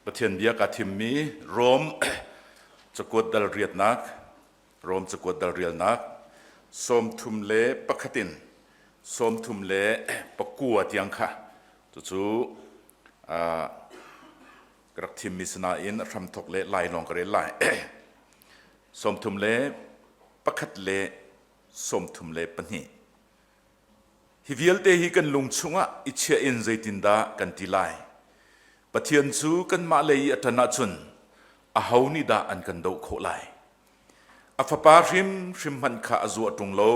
Pathian bia kaa thimmi Rom cakuat dal riatnak Rom cakuat dal rialnak 31 in 39 tiang kha cucu ka rak thimmi si nain a hramthawk le lai lawng ka rel lai. 31 le 32. Hi vialte hi kan lung chungah i chiah in zeitindah kan ti lai? Pathian cu kanmah lei i a ṭan ahcun aho nih dah an kan doh khawh lai? A fapa hrimhrim hmanh kha a zuah ṭung lo,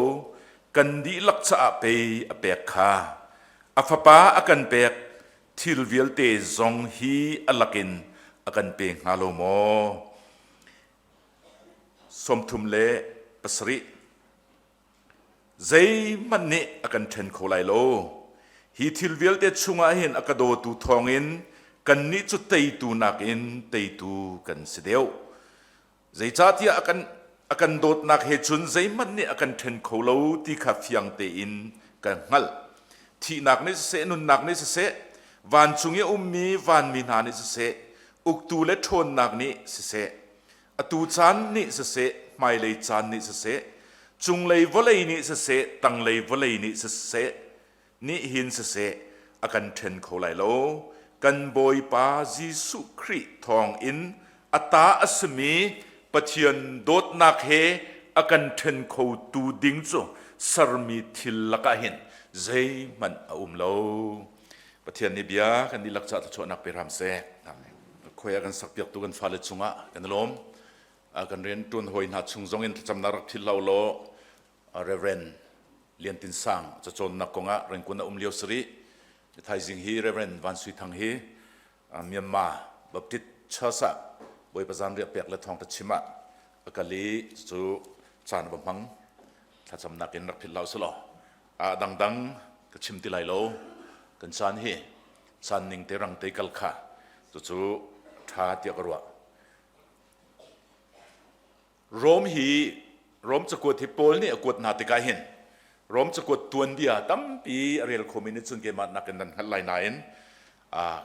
kan dihlak caah pei a pek kha. A fapa a kan pek thil vialte zong hi a lakin a kan pe hnga lo maw? 37. Zeihmanh nih a kan ṭhen kho lai lo. Hi thil vialte chungah hin a ka dawtu thawngin kannih cu teitu nakin teitu kan si deuh. Zeicahtiah a kan, a kan dawtnak he cun zeihmanh nih a kan ṭhen kho lo ti kha fiang tein ka hngalh. Thihnak nih siseh, nunnak nih siseh, vancung i a ummi vanmi hna nih siseh, uktu le ṭhawnnak nih siseh, atu caan nih siseh, hmailei caan nih siseh, cunglei vawlei nih siseh, tanglei vawlei nih siseh, nih hin siseh, a kan ṭhen kho lai lo. Kan Bawipa Jesuh Khrih thawngin a ta a simi Pathian dawtnak he a kan ṭhen khotu ding cu sermi thil lakah hin zeihmanh a um lo. Pathian nih bia kan dihlak caah thluachuahnak pe hram seh. Amen. Khoi a kan sakpiaktu kan fale cungah kan i lawm. Kan rian ṭuan hawi hna chung zong in thlacamnak rak philh hlah u law Reverend Lian Tin Sang cacawnnak kongah Rangoon a um lio si rih. Thaizing hi Reverend Van Sui Thang hi Myanmar Baptist Church ah Bawipa zanriah pek le thawngṭha chim ah a kal i cu caan va hmang. Thlacamnak in rak philh hlah usih law a dangdang ka chim ti lai lo. Kan caan hi caan ning te rang te kal kha cucu ṭha tiah ka ruah. Rom hi Rom cakuat hi Paul nih a kuat hna tikah hin Rom cakuat tuanbia tampi a rel khomi nih cun keimah nakin nan hngalh lai nain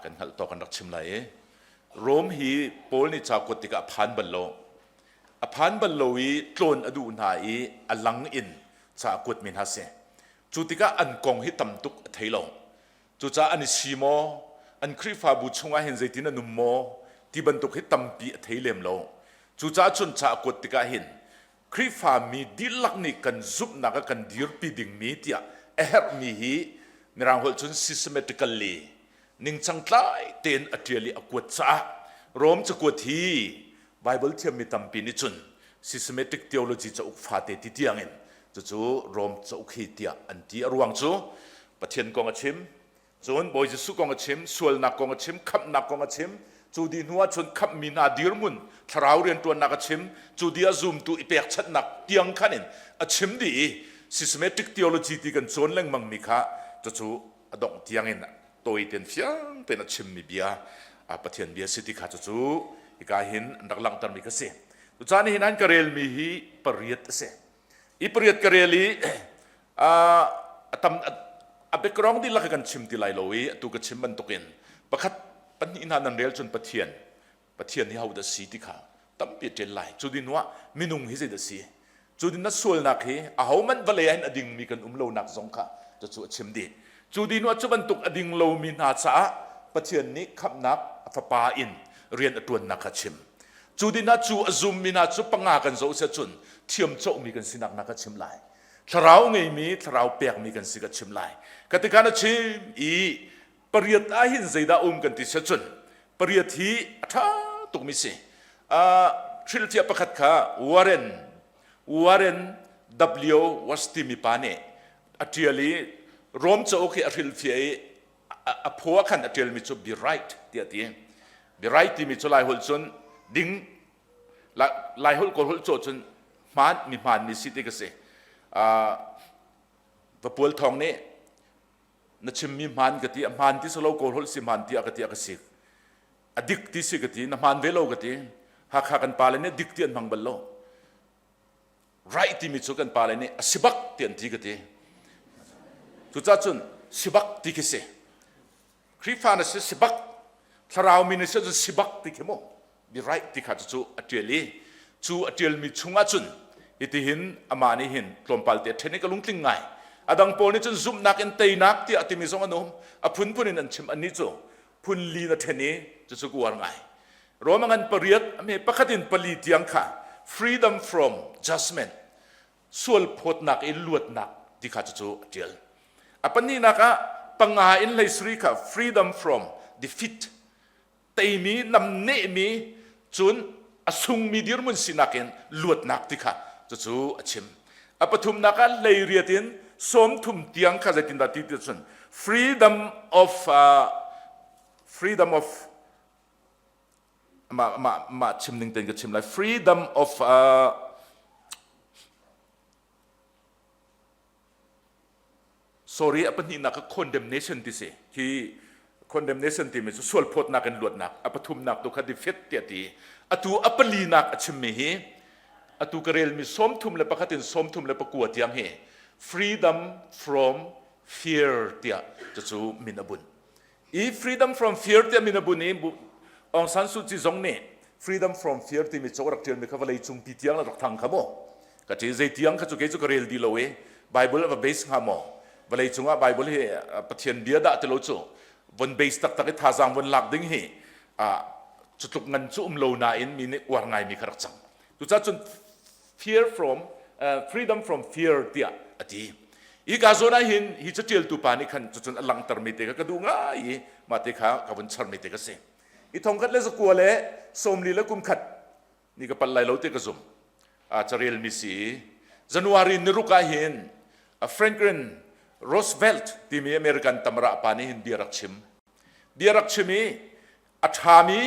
kan hngalh tawk kan rak chim lai i Rom hi Paul nih ca kuat tikah a phan bal lo. A phan bal lo i tlawn a duh hna i a lang in ca a kuatmi hna si. Cu tikah an kong hi tam tuk a thei lo. Cucaah an i si maw? An Khrihfabu chungah hin zeitin an um maw? Ti bantuk hi tampi a thei lem lo. Cucaah cun ca a kuat tikah hin Khrihfami dihlak nih kan zumhnak ah kan dirpi dingmi tiah a herhmi hi Mirang holh cun systematically ningcang tlai tein a ṭial i a kuat caah Rom cakuat hi Bible thiammi tampi nih cun systematic theology cauk fate ti tiangin cucu Rom cauk hi tiah an ti. A ruang cu Pathian kong a chim, cun Bawi Jesuh kong a chim, sualnak kong a chim, khamhnak kong a chim. Cu dih hnu ah cun khamhmi hna dirhmun, thlarau rianṭuannak a chim, cu dih ah zumtu i pekchanhnak tiang khan in a chim dih i systematic theology ti kan cawn lengmangmi kha cucu a dongh tiang in tawi tein fiang tein a chimmi bia Pathian bia si ti kha cucu hika hin an rak langhtermi kha si. Cucaah nihin an ka relmi hi pariat a si. I pariat ka rel i a tam a background dihlak kan chim ti lai lo i atu ka chim bantukin pakhat pahnih hna nan rel cun Pathian Pathian hi hodah si ti kha tampi a ṭial lai. Cu din ah minung hi zeidah si? Cu din na sualnak hi ahohmanh vawlei ah hin a dingmi kan um lonak zong kha cucu a chim dih. Cu din ah cu bantuk a ding lomi hna caah Pathian nih khamhnak a fapa in rian a ṭuannak kha a chim. Cu din ah cu a zummi hna cu panga kan zoh si ahcun thiam cohmi kan sinak hna kha chim lai. Thlarau ngeimi, thlarau pekmi kan si ka chim lai. Ka tikhan a chim i pariat ah hin zeidah um kan ti si ahcun pariat hi a ṭha tukmi si. Hrilhfiah pakhat kha Warren Warren W. Watts timi pa nih a ṭial i Rom cauk hi a hrilhfiah i a phaw ah khan a ṭialmi cu be right tiah a ti. Be right timi cu Laiholh cun ding Laiholh Kawlholh cawh cun hmaan mi hmaanmi si ti ka si. Vapual thawng nih na chimmi hmaan ka ti a hmaan ti silo Kawlholh si hmaan tiah ka ti a ka sik. A dik ti si ka ti na hmaan ve lo ka ti. Hakha kan pale nih dik ti an hmang bal lo. Right timi cu kan pale nih a si bak ti an ti ka ti. Cucaah cun si bak ti khi si. Khrihfa na si si bak. Thlarau mi nih cun si bak ti khi mu be right ti kha cu a ṭial i cu a ṭialmi chungah cun hitihin amah nih hin tlawmpal te a ṭhen i ka lungtling ngai. A dang pawl nih cun zumhnak in teinak tiah a timi zong an um. A phunphun in an chim annih cu phun li na ṭhen i cucu ka uar ngai. Rome a ngan pariat a hme pakhat in pali tiang kha freedom from judgment sual phawtnak i luatnak ti kha cucu a ṭial. A pahnihnak ah panga in hleisarih kha freedom from defeat teimi namnehmi cun a sungmi dirhmun sinak in luatnak ti kha cucu a chim. A pathumnak ah hleiriat in 30 tiang kha zeitindah ti ti cun freedom of freedom of mah mah mah chim ning tein ka chim lai freedom of sorry a pahnihnak ka condemnation ti si hi condemnation timi cu sual phawtnak in luatnak a pathumnak tu kha defeat tiah ti atu a palinak a chimmi hi atu ka relmi 31 in 39 tiang hi freedom from fear tiah cucu min a bunh I freedom from fear tiah min a bun i Aung San Suu Kyi zong nih freedom from fear timi cauk rak ṭialmi kha vawlei cung ti tiang rak thang kha mu. Ka ṭi zei tiang kha cu kei cu ka rel di lo i Bible a va base hnga maw? Vawlei cungah Bible hi Pathian bia dah ti lo cu von base taktak i thazaang von lak ding hi cu tluk ngan cu um lo nain mi nih uar ngaimi kha rak cang. Cucaah cun fear from freedom from fear tiah a ti. Hi ka zawn ah hin hi catialtu pa nih khan cucun a langhtermi te kha ka duh ngai i mah te kha ka vun charmi te ka si. I thongkhat le zakua le sawmli le kum khat ni ka pal lai lo te ka zum. A carelmi si January ni ruk ah hin Franklin Roosevelt timi American tamara pa nih hin bia rak chim. Bia rak chim i a ṭhami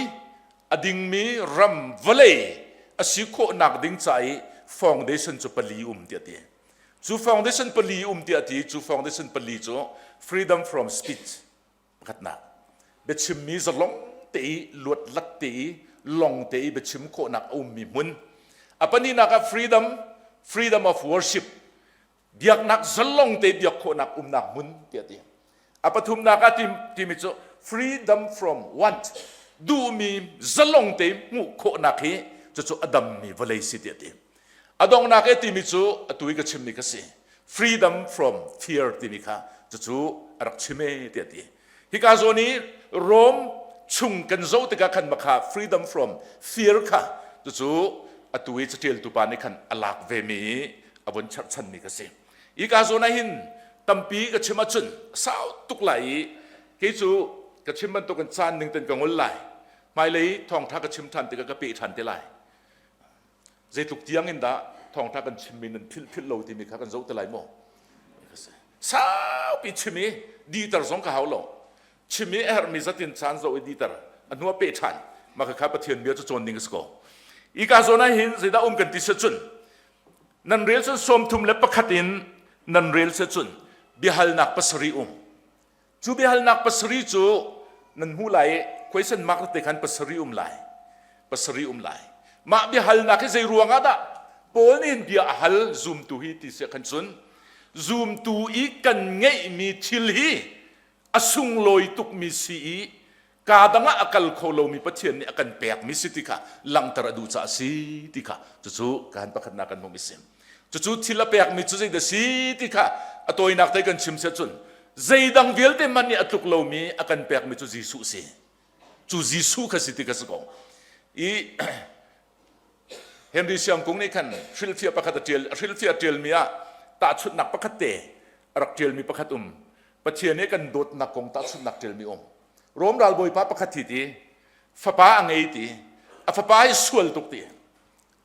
a dingmi ram vawlei a si khawhnak ding ca i foundation cu pali um tiah ti. Cu foundation pali um tiah ti cu foundation pali cu freedom from speech pakhatnak biachimmi zalong te i luatlat te i long te i biachim khawhnak a ummi hmun a pahnihnak ah freedom freedom of worship biaknak zalong te biak khawhnak umnak hmun tiah ti. A pathumnak ah timi cu freedom from want duhmi zalong te hmuh khawhnak hi cucu a dammi vawlei si tiah ti. A donghnak e timi cu atu i ka chimmi ka si. Freedom from fear timi kha cucu a rak chim e tiah ti. Hika zawn i Rome chung kan zoh tikah khan makha freedom from fear kha cucu atu i catialtu pa nih khan a lak ve mi i a vun cherhchanmi ka si. Hika zawn ah hin tampi ka chim ahcun sau tuk lai i kei cu ka chim bantukin caan ning ten ka ngol lai. Hmailei thawngtha ka chim ṭhan tikah ka peh ṭhan te lai. Zeitluk tiang in dah thawngtha kan chimmi nan philh philh lo timi kha kan zoh te lai maw? Saupi chim i diter zong ka hau lo. Chim i a herhmi zatin caan zoh i diter a hnu ah peh ṭhan. Mah kha Pathian bia cu cawn ding a si ko. Ika zawn ah hin zeidah um kan ti si cun nan rel cun 31 in nan rel si cun biahalnak pasarih um. Cu biahalnak pasarih cu nan hmuh lai i question mark te khan pasarih um lai. Pasarih um lai. Mah biahalnak hi zei ruang ah dah Paul nih hin bia a hal zumtu hi ti siah khan cun zumtu i kan ngeihmi thil hi a sunglawi tukmi si i kaa dang ah a kal kho lomi Pathian nih a kan pekmi si ti kha langhter a duh caah a si ti kha cucu kan pakhatnak kan hmuhmi si. Cucu thil a pekmi cu zeidah si ti kha a tawinak te kan chim siah cun zeidang vialte hmanh nih a tluk lomi a kan pekmi cu Jesuh si. Cu Jesuh kha si ti kha si ko. I Henry Siangkung nih khan hrilhfiah pakhat a ṭial hrilhfiah a ṭialmi ah tahchunhnak pakhat te a rak ṭialmi pakhat um. Pathian nih kan dawtnak kong tahchunhnak ṭialmi um. Rom ralbawipa pakhat hi ti fapa a ngei ti a fapa hi sual tuk ti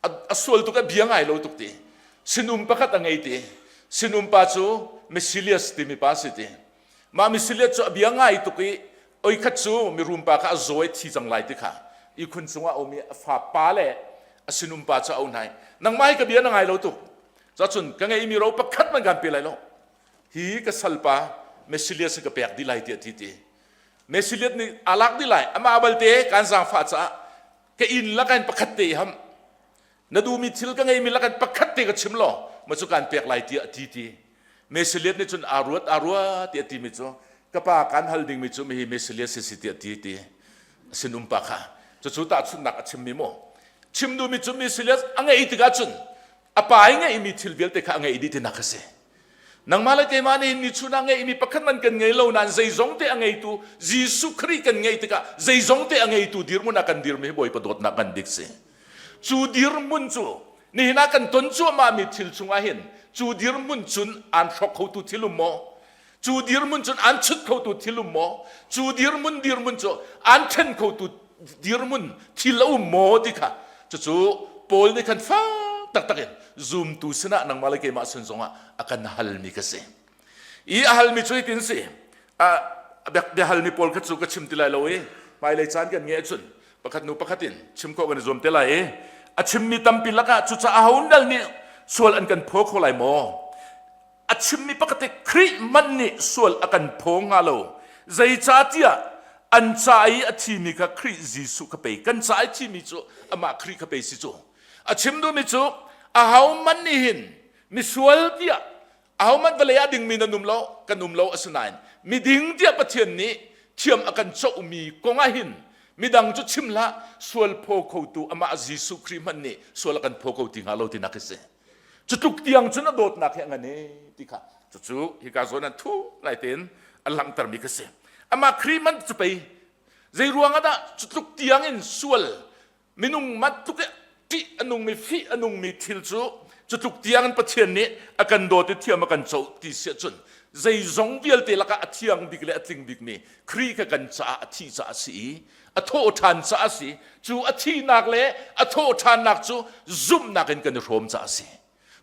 a sual tuk a bia ngai lo tuk ti sinum pakhat a ngei ti sinum pa cu Mesilius timi pa si ti mah Mesilius cu a bia ngai tuk i oi khat cu mirum pa kha a zaw i thi cang lai ti kha ihkhun cungah a um i a fa pa le a sinum pa cu a auh hna i nangmah hi ka bia na ngai lo tuk cacun ka ngeimi ro pakhat man kan pe lai lo hi ka salpa Mesilius ka pek dih lai tiah ti ti Mesilius nih aa lak dih lai amah balte kan zaangfah caah ka inn lakin pakhat te ham na duhmi thil ka ngeimi lakin pakhat te ka chim law ma cu kan pek lai tiah ti ti Mesilius nih cun aa ruat aa ruat tiah timi cu ka pa kan hal dingmi cu mihi Mesilius si si tiah ti ti. Sinum pa kha. Cucu tahchunhnak a chimmi maw? Chim duhmi cu mi silias a ngeih tikah cun a pa i ngeihmi thil vialte kha a ngeih dih tinak a si. Nangmah le keimah nih ni chun ah ngeihmi pakhat man kan ngei lo nain zeizong te a ngeitu Jesuh Khrih kan ngeih tikah zeizong te a ngeitu dirhmun ah kan dirmi hi Bawipa dawtnak ngan bik si. Cu dirhmun cu nihin ah kan ton cuahmahmi thil chungah hin cu dirhmun cun aan hrawk khotu thil um maw? Cu dirhmun cun aan chut khotu thil um maw? Cu dirhmun dirhmun cu aan ṭhen khotu dirhmun thil a um maw ti kha cucu Paul nih khan fak taktak in zumtu sinah nangmah le keimah sin zongah a kan halmi ka si. I a halmi cu hitin si bia halmi pawl kha cu ka chim ti lai lo i hmailei caan kan ngeih ahcun pakhat nu pakhat in chim khawh kan i zuam te lai i a chimmi tampi lakah cucaah aho dal nih sual an kan phaw kho lai maw? A chimmi pakhat hi Khrih man nih sual a kan phaw hnga lo. Zeicahtiah an ca i a thimi kha Khrih Jesuh kha pei kan ca i thimi cu amah Khrih kha pei si cu. A chim duhmi cu ahohmanh nih hin misual tiah ahohmanh vawlei ah dingmi nan um lo kan um lo asinain miding tiah Pathian nih thiam a kan cohmi kong ah hin midang cu chim hlah sual phaw khotu amah Jesuh Khrih hmanh nih sual a kan phaw ko ti hnga lo tinak a si. Cutluk tiang cun a dawtnak hi a ngan e ti kha cucu hika zawn an thu lai tein an langhtermi kha si. Amah Khrih man cu pei zei ruang ah dah cutluk tiang in sual minung mat tluk i ṭih a nungmi fih a nungmi thil cu cutluk tiang in Pathian nih a kan dawt i thiam a kan coh ti si ahcun zeizong vialte lakah a thiang bik le a tling bikmi Khrih kha kan caah a thih caah a si i a thawh ṭhan caah a si. Cu a thihnak le a thawh ṭhannak cu zumhnak in kan i hrawm caah a si.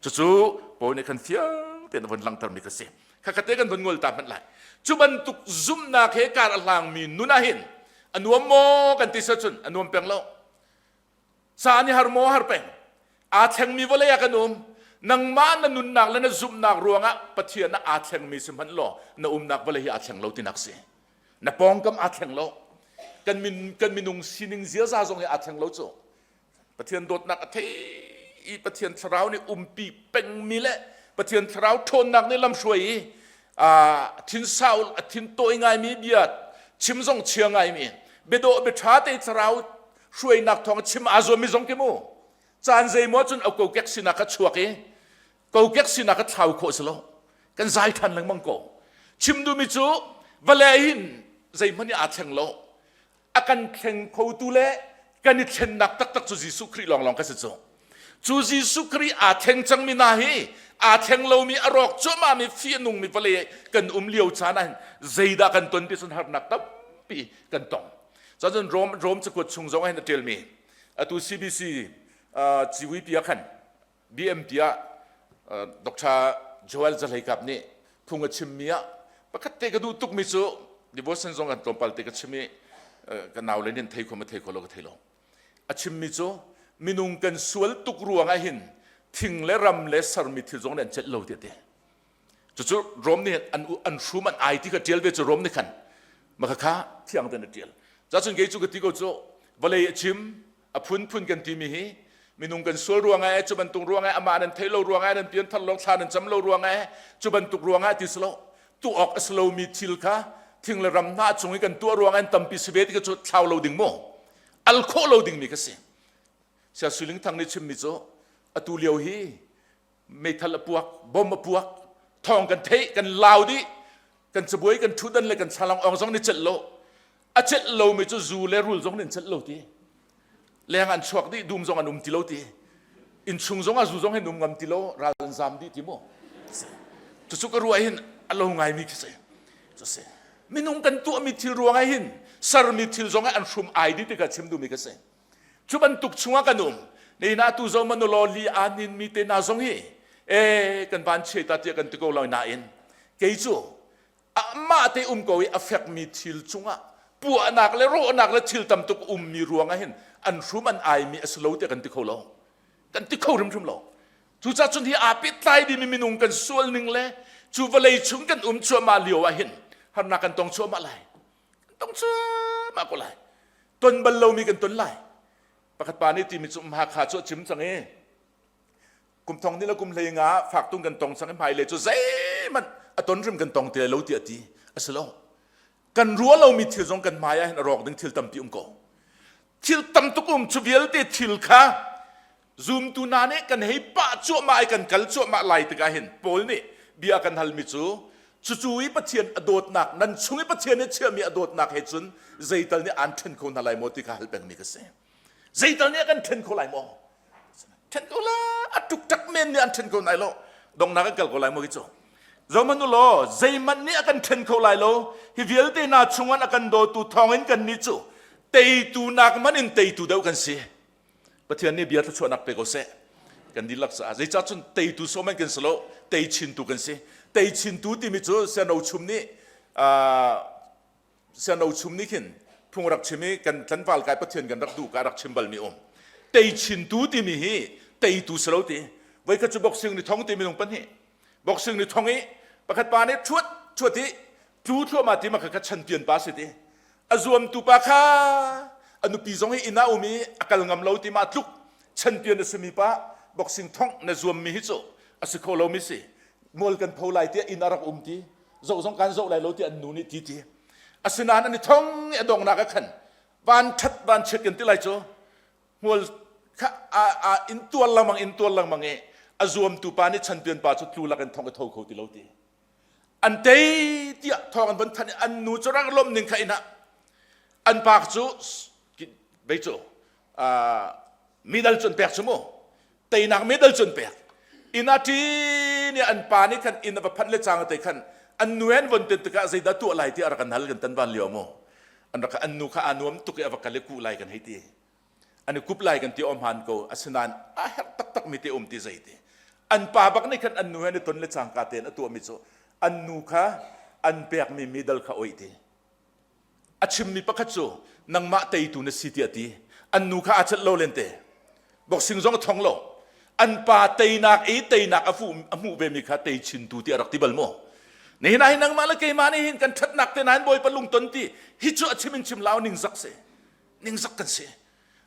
Cucu Paul nih khan fiang tein a vun langhtermi kha si. Khakhat te kan vun ngol ta hmanh lai. Cu bantuk zumhnak he kar a hlangmi nun ah hin a nuam maw kan ti cun a nuam peng lo. Caan i har maw har peng. Aa thlengmi vawlei ah kan um. Nangmah na nunnak le na zumhnak ruangah Pathian ah aa thlengmi si hmanh law na umnak vawlei hi aa thleng lo tinak si. Na pawngkam aa thleng lo. Kan, min, kan minung sining ziaza zong hi aa thleng lo cu. Pathian dawtnak a thei i Pathian thlarau nih umpi pengmi le Pathian thlarau ṭhawnnak nih lamhruai i thin sau a thin tawi ngaimi bia chim zong chia ngaimi biadawh biaṭha te thlarau hruainak thawng chim aa zuammi zong khi mu caan zeimaw cun a kokek sinak a chuak i kokek sinak a thlau khawh si lo kan zai ṭhan lengmang ko chim duhmi cu vale hin zeihmanh i aa thleng lo a kan thleng khotu le kan i thlennak taktak cu Jesuh Khrih lawnglawng ka si cu. Cu Jesuh Khrih aa thleng cangmi hna hi aa thleng lomi a rawk cuahmahmi fi a nungmi vawlei kan um lio caan ah hin zeidah kan ton ti cun harnak tampi kan tong. Cun Rom Rom cakuat chung zong ah hin a ṭialmi atu CBC uh, civuipi ah khan BMT ah Dr. Joel Zahleikap nih phung a chimmi ah pakhat te ka duh tukmi cu devotion zong kan tlawmpal te ka chim i ka nau le nih thei kho ma thei kho lo ka thei lo. A chimmi cu minung kan sual tuk ruang ah hin thing le ram le sermi thil zong nih an celh lo ti a ti. Cucu Rom nih an an hrum an ai ti kha ṭial ve cu Rom nih khan maka kha thiang tein a ṭial. Cacun kei cu ka ti ko cu vawlei a chim a phunphun kan timi hi minung kan sual ruangah eh cu bantuk ruangah amah nan theih lo ruangah nan pianthar lo thla nan cam lo ruangah eh cu bantuk ruangah ti si lo tuah awk a si lomi thil kha thing le ram hna cung i kan tuah ruangah an tampi si ve ti kha cu thlau lo ding mu al khawh lo dingmi kha si sia suiling thang nih chimmi cu atu lio hi meithal a puak bom a puak thawng kan theih kan lau dih kan cabuai kan ṭhutdan le kan thlalang ong zong nih celh lo a celh lomi cu zu le rul zong nih an celh lo ti leng an chuak dih dum zong an um ti lo ti innchung zong ah zu zong hin um ngam ti lo ral an zam dih ti mu cucu ka ruah hin a lo ngaimi khi si cu si minung kan tuahmi thil ruangah hin sermi thil zong ah an hrum ai dih ti ka chim duhmi ka si Cu bantuk chungah kan um. Nihin ah tu zo manulaw li aa ninmi te hna zong hi e kan van chiai ta tiah kan ti ko lai nain kei cu amah te um ko i a fekmi thil cungah puahnak le rawhnak le thil tam tuk ummi ruangah hin an hrum an aimi a si lo tiah kan ti kho lo. Kan ti kho hrimhrim lo. Cucaah cun hi aa pehtlai dimi minung kan sual ning le cu vawlei chung kan um cuahmah lio ah hin harnak kan tong cuahmah lai. Kan tong cuahmah ko lai. Ton bal lomi kan ton lai. Pakhat pa nih timi cu Hakha cu a chim cang i kum thong ni le kum hlei nga fak tung kan tong cang i hmailei cu zeihmanh a ton hrim kan tong ti lai lo tiah a ti. A si lo. Kan ruah lomi thil zong kan hmai ah hin a rawk ding thil tampi um ko. Thil tam tuk um cu vialte thil kha zumtu hna nih kan hei pah cuahmah i kan kal cuahmah lai tikah hin Paul nih bia kan halmi cu cucu i Pathian a dawtnak nan chung i Pathian nih chiahmi a dawtnak he cun zeital nih aan ṭhen kho hna lai maw ti kha hal pengmi ka si. Zeital nih a kan ṭhen kho lai maw? Ṭhen ko la a ṭukṭak men nih an ṭhen ko lai lo dongnak an kal ko lai maw khi cu. Zohmanh u law zeihmanh nih a kan ṭhen kho lai lo hi vialte hna chungah a kan dawtu thawngin kan nih cu teitu nak man in teitu deuh kan si. Pathian nih bia thluachuahnak pe ko seh. Kan dihlak caah zeicah cun teitu sawm kan si lo tei chintu kan si. Tei chintu timi cu siano chum nih siano chum nih khin phung rak chim i kan tlanval kai Pathian kan rak duh ka rak chim balmi um. Tei chintu timi hi teitu si lo ti. Voikhat cu boxing ni thong ti minung pahnih boxing ni thong i pakhat pa nih thuat thuat i tlu thluahmah ti ma kha champion pa si ti a zuamtu pa kha a nupi zong hi inn ah um i a kal ngam lo ti ma tluk champion a simi pa boxing thong na zuammi hi cu a si kho lomi si mual kan pho lai tiah inn a rak um ti zoh zong kan zoh lai lo ti an nu nih ti ti asinain an i thong i a dongnak ah khan van that van chiat kan ti lai cu hmual kha a, a in tual lengmang in tual lengmang i a zuamtu pa nih champion pa cu tlu lak in thong i tho kho ti lo ti an tei tiah thawng an von thanh i an nu cu rak lawm ning kha inn ah an pa cu bei cu medal cu an pek cu mu teinak medal cu an pek inn ah ṭin i an pa nih khan inn a va phanh le cang te khan an nu an von tin tikah zeidah tuah lai ti a rak an hal kan tan van lio mu an rak an nu kha aa nuam tuk i a va kal i kuh lai kan hei ti an i kup lai kan ti awm han ko asinain a herh taktak mi te um ti zei ti an pa bak nih khan an nu he an i ton le cangka tein a tuahmi cu an nu kha an pekmi medal kha oih ti a chimmi pakhat cu nangmah teitu na si tiah ti an nu kha aa celh lo len te boxing zong a thong lo an pa teinak i teinak a fuh a hmuh ve mi kha tei chintu ti a rak ti bal maw nihin ah hin nangmah le keimah nih hin kan ṭhatnak te nain bawipa lungton ti hi cu a chim in chim lau ningzak si ningzak kan si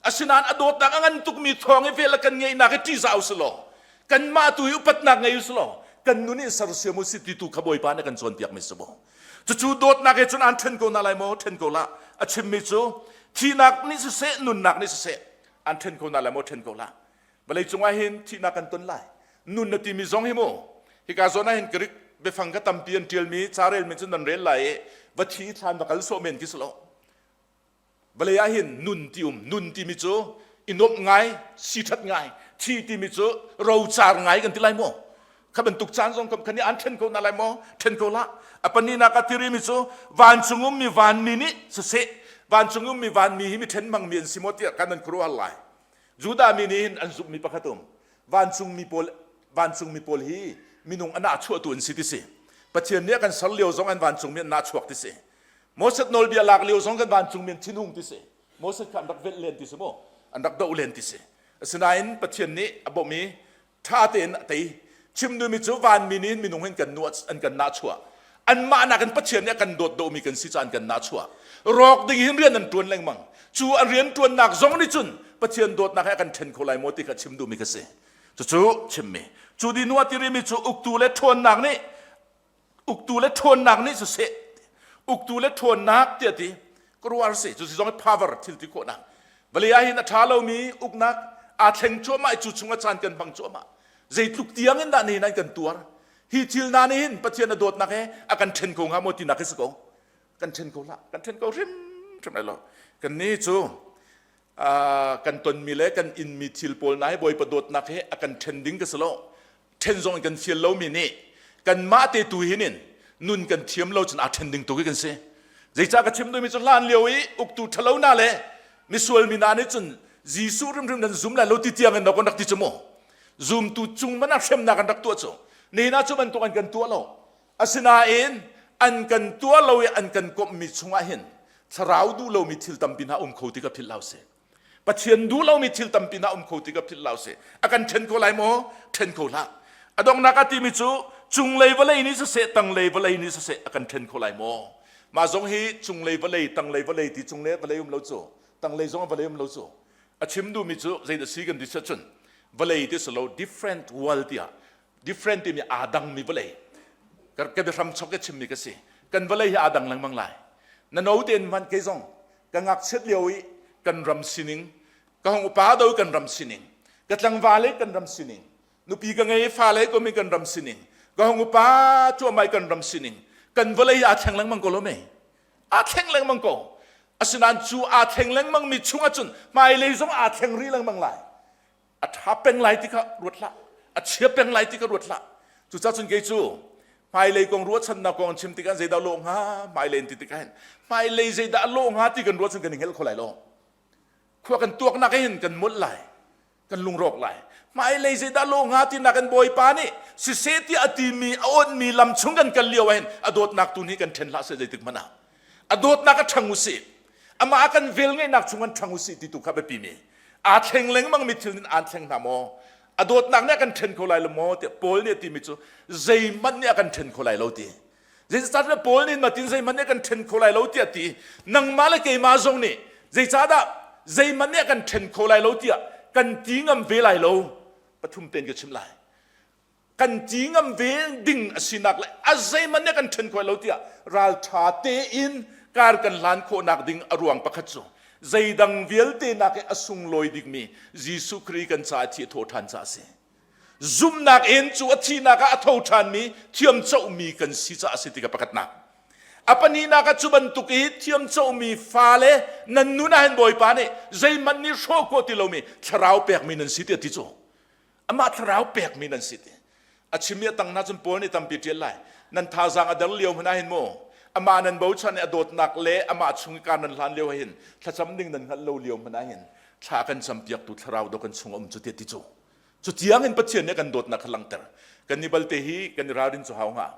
asinain a dawtnak a ngan tukmi thawng i vel a kan ngeihnak hi ṭihzah u law kanmah tu hi upatnak ngei u law kan nun in sersiam u si ti tu kha Bawipa nih kan cawnpiakmi si maw cucu dawtnak he cun aan ṭhen ko na lai maw ṭhen ko la a chimmi cu thihnak nih siseh nunnak nih siseh aan ṭhen ko na lai maw ṭhen ko la vawlei cungah hin thihnak kan ton lai nun na timi zong hi mu hika zawn ah hin Greek biafang kha tampi an ṭialmi ca relmi cu nan rel lai i va thi thlan va kal sawh men khi si lo Vawlei ah hin nun ti um nun timi cu i nuamh ngai si ṭhat ngai thi timi cu rocar ngai kan ti lai maw kha bantuk caan zong kam khan an ṭhen ko na lai maw ṭhen ko la a pahnihnak ah tirimi cu vancung ummi vanmi nih siseh vancung ummi vanmi hi mi ṭhen hmangmi an si maw tiah kan an khuaruah lai Judah mi nih hin an zumhmi pakhat um vancungmi pawl vancungmi pawl hi minung a nahchuahtu an si ti si Pathian nih a kan ser lio zong an vancungmi an nahchuak ti si Moses nawlbia lak lio zong kan vancungmi an thinhung ti si. Moses kha an rak velh len ti si mu. An rak doh len ti si. Asinain Pathian nih a bawmh i ṭha tein a tei. Chim duhmi cu vanmi nih minung hin kan nu an kan nahchuah. Anmah nakin Pathian nih a kan dawt dawhmi kan si caah an kan nahchuah. Rawk ding hin rian an ṭuan lengmang. Cu an rian ṭuannak zong nih cun Pathian dawtnak he a kan ṭhen kho lai maw ti kha chim duhmi ka si. Cucu chimmi. Cu dinu a tirimi cu uktu le ṭhawnnak nih uktu le ṭhawnnak nih siseh uktu le ṭhawnnak tiah ti ka si cu si zong power thil ti khawhnak vawlei ah hin a ṭha lomi uknak aa thleng cuahmah i cu chung a caan kan hmang cuahmah zeitluk tiang in dah nihin an kan tuar hi thil hna nih hin Pathian a dawtnak he a kan ṭhen ko hnga maw tinak hi si ko kan ṭhen ko hlah kan ṭhen ko hrimhrim lai lo kan nih cu kan tonmi le kan inmi thil pawl na hi Bawipa dawtnak he a kan ṭhen ding ka si lo ṭhen zong in kan fial lomi nih kanmah te tu hin in nun kan thiam lo cun aa ṭhen ding tu khi kan si zeicah ka chim duhmi cu hlan lio i uktu ṭhalo na le misual mi hna nih cun Jesuh hrimhrim nan zum lai lo ti tiang in kan rak ti cu mu zumtu cung man ah hremnak an rak tuah cu nihin ah cu bantuk an kan tuah lo Asinain an kan tuah lo i an kan komhmi chungah hin thlarau duh lomi thil tampi hna um kho ti ka philh hlah usih. Pathian duh lomi thil tampi hna um kho ti ka philh hlah usih. A kan ṭhen kho lai maw? Ṭhen kho hlah. A donghnak ah timi cu cunglei vawlei nih siseh, tanglei vawlei nih siseh a kan ṭhen kho lai maw? Mah zong hi cunglei vawlei, tanglei vawlei ti cunglei vawlei um lo cu, tanglei zong vawlei um lo cu. A chim duhmi cu zeidah si kan ti cun vawlei ti si lo different world tiah different timi aa dangmi vawlei ka biahram chok ka chimmi ka si kan vawlei hi aa dang lengmang lai. Na no tein hmanh kei zong ka ngakchiat lio i kan ram sining, ka hung upa do kan ram sining, ka tlangval i kan ram sining, nupi ka ngei fale ko mi kan ram sining, ka hung upa cuahmah i kan ram sining, kan vawlei aa thleng lengmang ko lo mei? Aa thleng lengmang ko. Asinain cu aa thleng lengmang mi chung ahcun hmailei zong aa thleng rih lengmang lai. A ṭha peng lai ti kha ruat hlah. A chia peng lai ti kha ruat hlah. Cucaah cun kei cu hmailei kong ruahchannak kong chim tikah zeidah lawh hnga hmailei in ti tikah hin hmailei zeidah a lawh hnga ti kan ruah cun kan i hngelh kho lai lo. Khua kan tuaknak hin kan molh lai. Kan lungrawk lai. Hmailei zeidah lawh hnga ti nak in Bawipa nih siseh tiah a timi a awnhmi lam chung kan kal lio ah hin a dawtnak tu nih kan ṭhen hlah seh zeitik hmanh ah. A dawtnak a ṭhang usih. Amah a kan velngeihnak chung an ṭhang usih ti tu kha biapi mi. Aa thleng lengmang mi thil nih aan thleng hna maw? A dawtnak nih a kan ṭhen kho lai lo maw? Tiah Paul nih a timi cu zeihmanh nih a kan ṭhen kho lai lo ti. Zeicahtiah Paul nih matin zeihmanh nih a kan ṭhen kho lai lo tiah ti. Nangmah le keimah zong nih zeicahdah zeihmanh nih a kan ṭhen kho lai lo tiah kan ti ngam ve lai lo. Pathum tein ka chim lai. Kan ti ngam ve ding a sinak le a zeihmanh nih kan ṭhen khawh lo tiah ralṭha tein kar kan hlan khawhnak ding a ruang pakhat cu zeidang vialte nak i a sunglawi bikmi Jesuh Khrih kan caah thi a thaw ṭhan caah a si. Zumhnak in cu a thihnak ah a tho ṭhanmi thiamcohmi kan si caah a si tikah pakhatnak. A pahnihnak ah cu bantuk i thiamcohmi fale nan nun ah hin Bawipa nih zeihmanh nih hrawh khawh ti lomi thlarau pekmi nan si tiah ti cu amah thlarau pekmi nan si ti a chim i a tang hna cun Paul nih tampi ṭial lai nan thazaang a der lio hmanh ah hin mu amah nan bochan i a dawtnak le amah chung i kar nan hlan lio ah hin thlacam ding nan hngalh lo lio hmanh ah hin thla kan campiaktu thlarau do kan chung um cu ti ti cu cu tiang in Pathian nih kan dawtnak kha langhter kan ni balte hi kan i ralrin cu hau hnga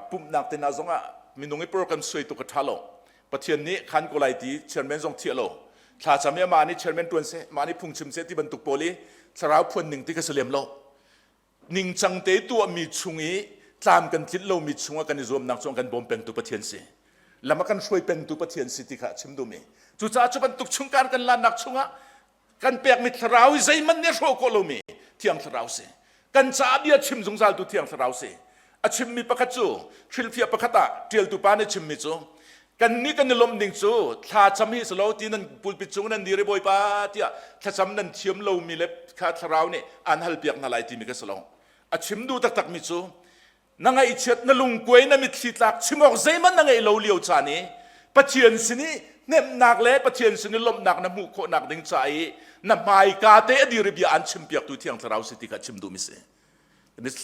pumhnak te hna zongah minung i program suai tuk a ṭha lo Pathian nih khan ko lai ti chairman zong thiah lo thlacam i amah nih chairman ṭuan seh mah nih phungchim seh ti bantuk pawl i thlarau phuan ning ti ka si lem lo ningcang te tuahmi chung i tlam kan tlinh lomi chungah kan i zuamnak cu kan bawm pengtu Pathian si lam a kan hruai pengtu Pathian si ti kha a chim duhmi cucaah cu bantuk chungkar kan lannak chungah kan pekmi thlarau hi zeihmanh nih a hrawh khawh lomi thiang thlarau si kan caah bia chim zungzaltu thiang thlarau si a chimmi pakhat cu hrilhfiah pakhat ah ṭialtu pa nih chimmi cu kannih kan i lawmh ding cu thlacam hi si lo ti nan pulpit cung nan dir i bawipa tiah thlacam nan thiam lomi le kha thlarau nih aan halpiak hna lai timi ka si lo a chim duh taktakmi cu Na ngaihchiat na lungkuai na mitthli tlak chim awk zeihmanh na ngeih lo lio caan i Pathian sin i hnemhnak le Pathian sin i lawmhnak na hmuh khawhnak ding ca i na hmaika te a dir i bia aan chimpiaktu Thiang Thlarau si ti kha chim duhmi si.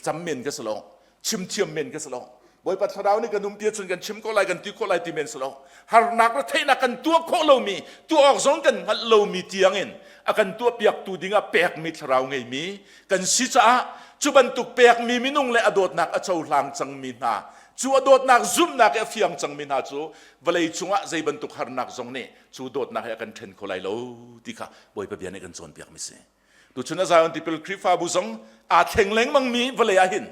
Cam men ka si lo, chim thiam men ka si lo. Bawipa Thlarau nih kan umpi ahcun kan chim ko lai, kan ti khawh lai ti men si lo. Harnak le theihnak kan tuah khawh lomi, tuah awk zong kan hngalh lomi tiangin a kan tuahpiaktu dingah pekmi Thlarau ngeimi kan si caah cu bantuk pekmi minung le a dawtnak a cohlang cangmi hna cu a dawtnak zumhnak i a fiang cangmi hna cu vawlei cungah zei bantuk harnak zong nih cu dawtnak he a kan ṭhen kho lai lo ti kha Bawipa bia nih kan cawnpiakmi si. Tuchun a Zion Tipil Khrihfabu zong aa thleng lengmangmi vawlei ah hin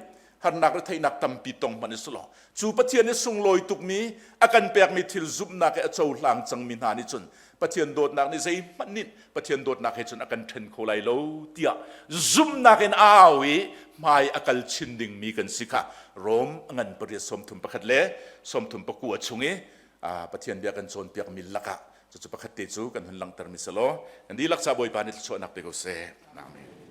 harnak le theihnak tampi tong hmanh i si law cu Pathian i sunglawi tukmi a kan pekmi thil zumhnak i a cohlang cangmi hna nih cun Pathian dawtnak nih zeihmanh nih Pathian dawtnak he cun a kan ṭhen kho lai lo tiah zumhnak in a au i hmai a kal chin dingmi kan si kha Rom a ngan pariat 31 le 39 chung i Pathian bia kan cawnpiakmi lakah cucu pakhat te cu kan hun langhtermi si law kan dihlak ca Bawipa nih thluachuahnak pe ko seh. Amen.